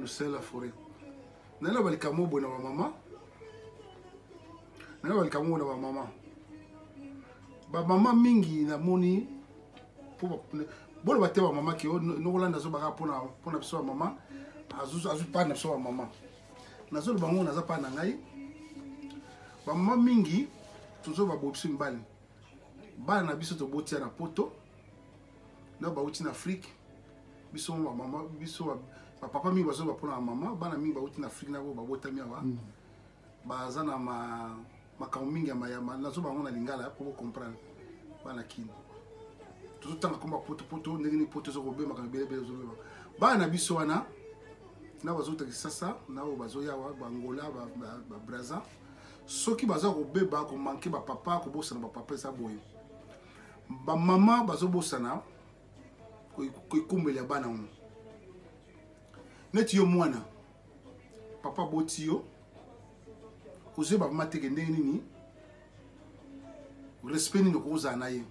Le la forêt. Naloba likambo boye na bamama, naloba likambo boye na bamama. Bamama mingi namoni boloba te bamama ke nokolanda azobaka mpona biso bamama, azwi part na biso bamama. Nazoloba ngo naza part na ngai. Bamama mingi tozoba boye biso mibali, bana na biso tobotia na poto na bauti na Afrique. Biso bamama, biso bapapa mingi bazoba mpona bamama, bana mingi bauti na Afrique na babotami awa, baza na makambo mingi ya mayama. Nazoba yango na lingala po comprendre bana kini. Tozotanga komba poto poto, ndenge nini poto ezokobeba, makambo ebele ebele ezobeba. Bana na biso wana na bazota Kisasa, na oyo bazoyawa Bangola, Babraza, soki baza kobeba, komanke bapapa, kobosana bapapa, eza boye. Bamama bazobosana koekumbeli ya bana ngo. Neti yo mwana, papa boti yo, ozoyeba vraimen teke ndenge nini, respect nini okozala na ye.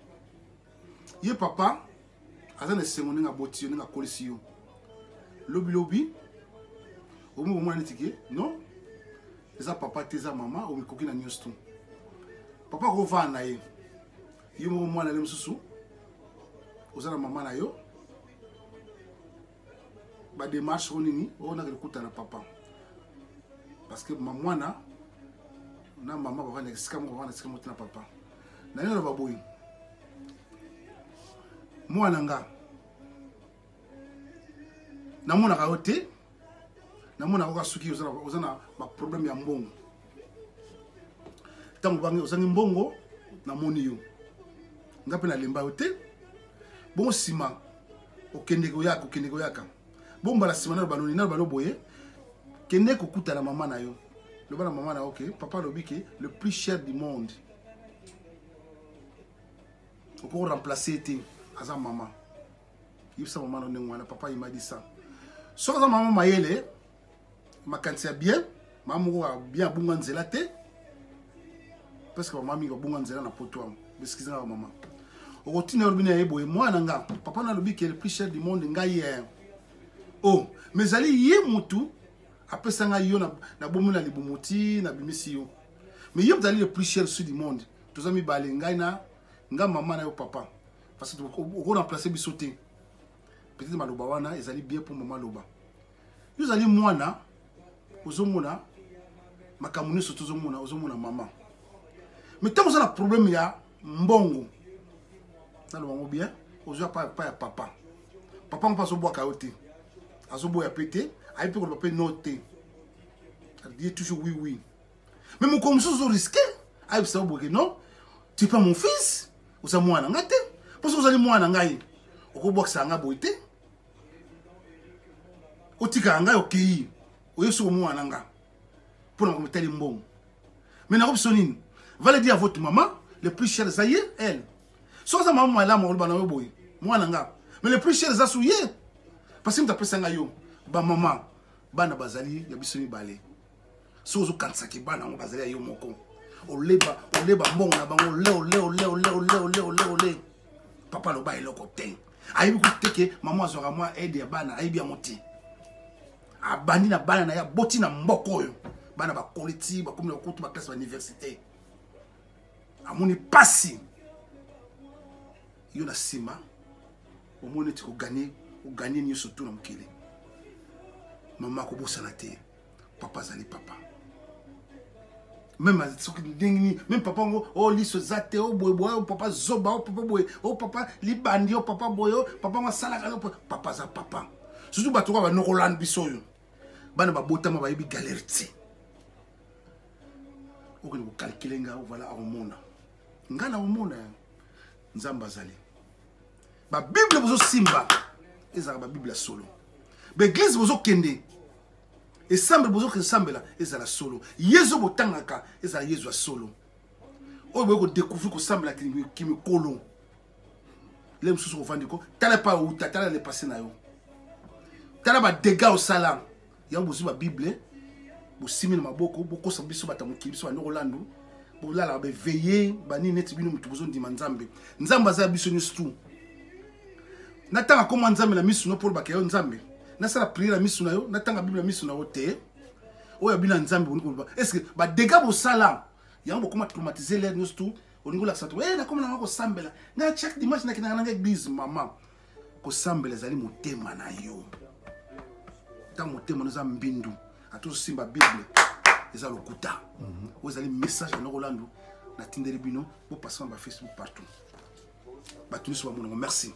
Ye papa aza na esengo ndenge aboti yo, ndenge akolisi yo. Lobilobi omi komona neti ke non, eza papa te, eza mama. Omikoki na nyonso tu, papa akovanda na ye. Yo moko mwana le mosusu oza na mama na yo, bademarche oyo nini oyo nakende kuta na papa, parce que mwana na mama bavanda esika moko, bavanda esika moko te na papa. Na yo naloba boye, mwana nga namonaka yo te, namonaka kaka soki oza na baproblème ya mbongo. Ntango bangi ozangi mbongo, namoni yo, nga mpe nalemba yo te. Bongo nsima okende koyaka, okende koyaka bongo mbala nsima naloba noni, naloba no boye: kende kokutana mama na yo, loba na mama na yo ke papa alobi ke le plus cher du monde okoki remplacer te, aza mama. Yebisa mama na ndenge wana, papa imadisa. Soki aza mama mayele, makanisi ya bien, mama moko ya bien, abunga nzela te, parce que bamama mingi babunga nzela na poto awa. Besikiza nga bamama. Okotinda, olobi na ye boye: mwana nga, papa nalobi ke le plus cher du monde ngai ye oh, mais ezali ye mutu apesa ngai yo na bomi na libumu ti nabimisi yo, mais ye moto azali le plus cher su du monde. Toza mibale, ngai na nga mama na yo papa, parce que okoremplace biso te. Peut-être maloba wana ezali bien mpo mama aloba. Yo ozali mwana, ozomona makambo nyonso, tozomona, ozomona mama. Mais ntango oza na problème ya mbongo, naloba yango bien, ozwa pa ya papa. Papa ngo mpe azobwaka yo te, azoboya mpe te, ayebi mpe koloba mpe no te, dit toujours oui oui. Mais mokolo mosusu ozorisque ayebisa yo boye: non, tu es pas mon fils, oza mwana nga te, mpo soki ozali mwana ngai, okobwakisa nga boye te, otikaka ngai, okei oye soki omwana nga mpona makambo etali mbongo. Mais nako biso nini? Va le dire à votre maman, le plus cher eza ye, elle. Soki aza mama malamu, oloba na yo boye: mwana nga, mais le plus cher eza su ye, parce que moto apesa ngai yo. Bamama, bana bazali ya biso mibale. Soki ozokanisaki bana yango bazali ya yo moko, oleba oleba mbongo na bango, ole ole ole ole ole ole ole ole, papa aloba eloko te, ayebi kutu te ke mama azwaka mwa aide ya bana, ayebi yango te. Abandi na bana na ye, aboti na mboka oyo, bana bakoli ti bakomi na kutu baklasse bauniversité, amoni pasi. Yo na nsima omoni neti koganye, oganye nyonso tu na mokili. Mama akobosana te, papa azali papa, même soki ndenge nini, même papa ngo o liso eza te, o boye boye, o papa zoba, o papa boye, o papa libandi, o papa boye, o papa ngo asalaka, papa aza papa. Surtout bato kaka banokolanda biso oyo bana babotama, bayebi galère te. Okende kokalkile nga, voilà, akomona nga na komona Nzambe azali. Babible bozosimba ezalaka babible ya solo, baeglise bozokende esambela, bozokesambela ezala solo, Yezu botangaka ezala Yezu ya solo. Oyo boye kodécouvrir kosambela kimikolo le mosusu, kovandi ko tala epai outa, tala le passé na yo, tala badégâts osala. Yango bozwi babible, bosimi na maboko, bokosa biso bato ya mokili, biso bandeko landu, bolalaka beveye banini neti bino motu bozondima Nzambe. Nzambe aza ya biso nyonso tu. Natanga komwa Nzambe na misu no mpo olobaka yo Nzambe. Nasala prière na miso na yo, natanga Bible na miso na yo te. Oyo ya bino ya Nzambe bolingi koloba. Est ce que ba dégâts bosala yango bokoma traumatisé l'air nyonso tout, olingi olakisa to eh nakoma nanga kosambela nga chaque dimanche nakendaka nanga église. Mama, kosambela ezali motema na yo. Ntango motema na eza mbindu, ata osimba Bible eza lokuta. Oyo ezali message ya Noko Landu natindeli bino, bopasa na ba Facebook partout, bato nyonso bamonango. Merci.